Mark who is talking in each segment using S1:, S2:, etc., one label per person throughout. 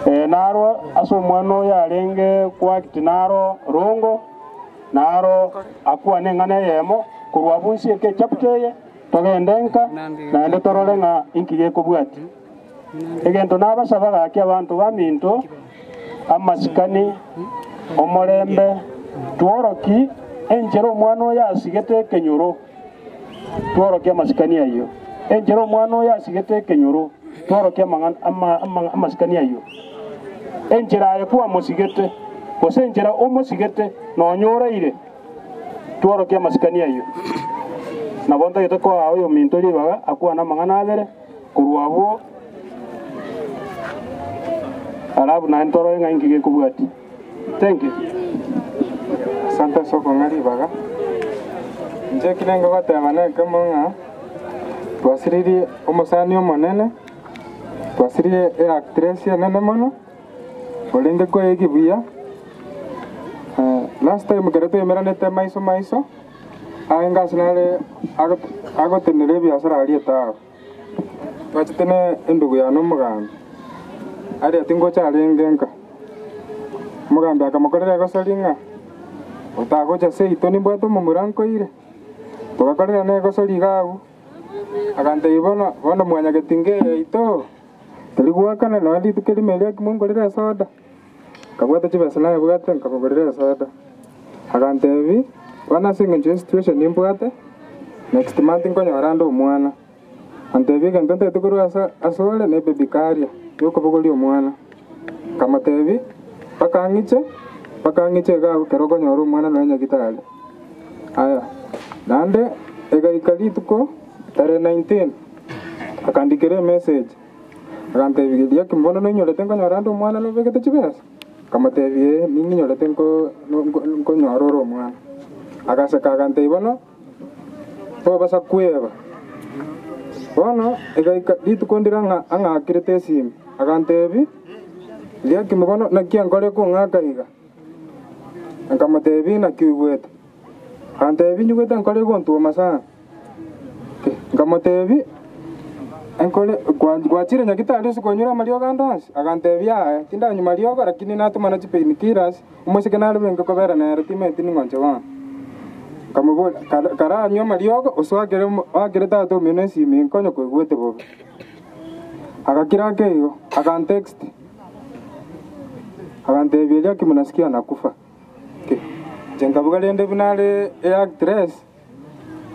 S1: Naro ase omwana oyo arenge koact naro rongo, naro akwane eng'ana eyemo, korwa abwo nsieke echapter eye, togende nka, naende torore ng'a inki gekobwatia. Egento nabasaba gaki abanto baminto, amasikani, omorembe, tworoki enchera omwana oyo asigete ekenyoro, tworokie amasikani ayio. Enchera omwana oyo asigete ekenyoro, tworokie amasikani ayio. Enchera aye kwamosigete, gose enchera omosigete nonya oraire, tworokie amasikani ayio. Nabo ntagete koa oyominto ribaga akwane amang'ana abere korwa abwo, alafu naende torore ng'a inki gekobwatia. Thank you.
S2: Asante ase okong'a ribaga. Inche eki nenge goteba nekemo ng'a twasiririe omosani omonene, twasiririe eactress enene mono, orenge koegia buya. Last time ekero twaimeranete maiso maiso, aye ase nare agotenera ebiasara aria etago. Twachete ne endugu yane omogambi, aria tingocha arenge nka. Omogambi akamokorera egosori ng'a otagocha seito nimbwate omomura nkoire. Togakorera na egosori iga agwo, agantebia bono bono mwanyageti nge yaito, tori goakana nonya rituko erimo erio ekimo ngorere esoda. Nkabwata chibesa nayebwate nkamogorera esoda. Agantebia, bono ase eng'encho ye situation nimbwate, next month nkonyora ande omwana. Antebia egento ntagete korwa ase asore ne baby carrier yokobogoria omwana. Nkamotebia, mpaka ang'iche, mpaka ang'iche iga agwo ekero okonyora omwana nonya nyagitari. Aya, naende egaika rituko tarehe 19, akandikera emessage, akantebia riria ki bono noinyorete nkonyora ande omwana nobegete chibesa? Nkamotebia ee, ning'inyorete nko nko nkonyora ore omwana. Agaseka agantebia bono. Tobasa kweba. Bono egaika rituko ndire ng'a ang'akerete esimi, agantebia, Riaki bono naki enkore kong'aka iga? Nkamotebia, Naki oigwete? Agantebia, Nyigwete enkore egontwoma sana. Nkamotebia, Enkore gwachire nyagitari ase konyora amariogo ande onsi? Agantebia, Yaya, tindanywa mariogo, lakini natomana chipainkillers, Omoiseke nare bwenge kobera nere, timanyeti ning'o inche bono. Nkamoboria, Kara- karanywe amariogo, gose oakere omo- oakere tata omino esimi nkonye koigwete bobe. Agakira ake igo, agantext, agantebia Eliakimu nasikia nakufa. Ki, inche nkabuga rende buna are eactress,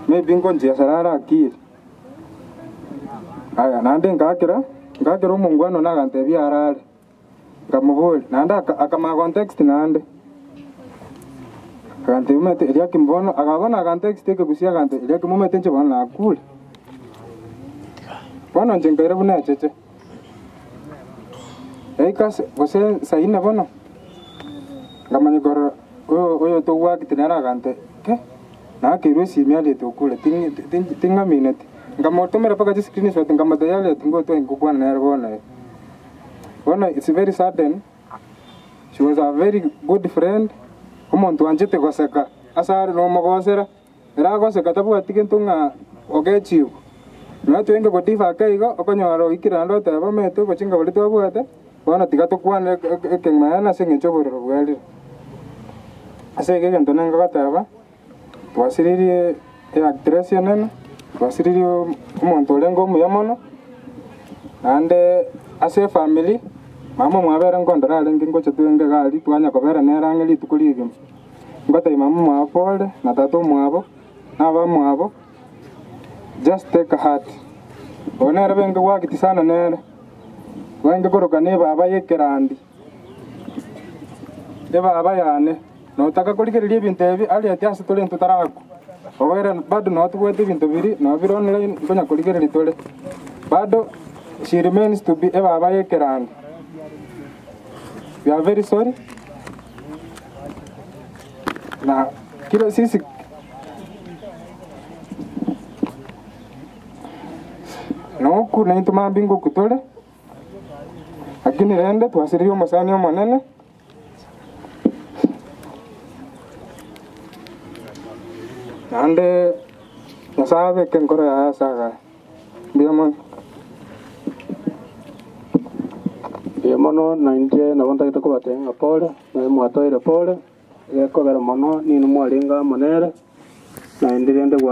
S2: maybe nkonchiesera are akili. Aya, naende nkaakera, nkaakera omongwana one agantebia arare. Nkamoboria, naende akamanya gontext naende. Agantebia omanyete Eliakim bono, akaba bono agantext ekegusii agantebia Eliakim omanyete inche bono nakure. Bono inche nkaira buna echeche. Yaika ase gose saa inne bono, nkamanya korora oyo oyo togwakete nere agantebia ke, nakeirwe esimi ariete okure ting'i ting'amineti. Nkamotomera mpaka chiscreenshot nkamotebia ariete ngotwa ngokwana nere bono iga. Bono it's very sudden, she was a very good friend, omonto oanchete goseka ase are nomogosera, ere agoseka tabwati gento ng'a ogechigwe. Nonya twenge godifa ake igo, okonyora oikire naende oteba omanyete obochinga boria twabwate, bono tiga tokwane ekeng'wana ase eng'encho obororo bwarire. Ase igo egento nenge goteba, Twasiririe eactress enene, twasiririe omonto orenge omuya mono, naende ase efamiri, mama omwabo ere nkondora arenge ngocha twenge iga aria twanya kobera nere ang'e rituko rigima. Ngotebia mama omwabo pole, na tata omwabo, na abamwabo, just take heart. Oyo nere benge gwakiti sana nere, bwenge koroka na ebaba ya ekerandi, ebaba yane. Notaka korigereria ebinto ebi ariete ase tore intwe torakwa. Oboere bado noo tobwate ebinto biria noo bire online nkonya korigereria tore. Bado she remains to be ebaba y'ekerandi. We are very sorry na kire sisi noku naintwe mambia ngoku tore, lakini rende twasiririe omosani omonene. Naende Nyasae abeke enkoro yaye ase agaye. Mbuya mono.
S1: Mbuya. Mono nainche nabo ntagete kobatebia ng'a pore, naye mwatoire pore, egekogera mono nini mwarenge amo nere, naende rende gwa.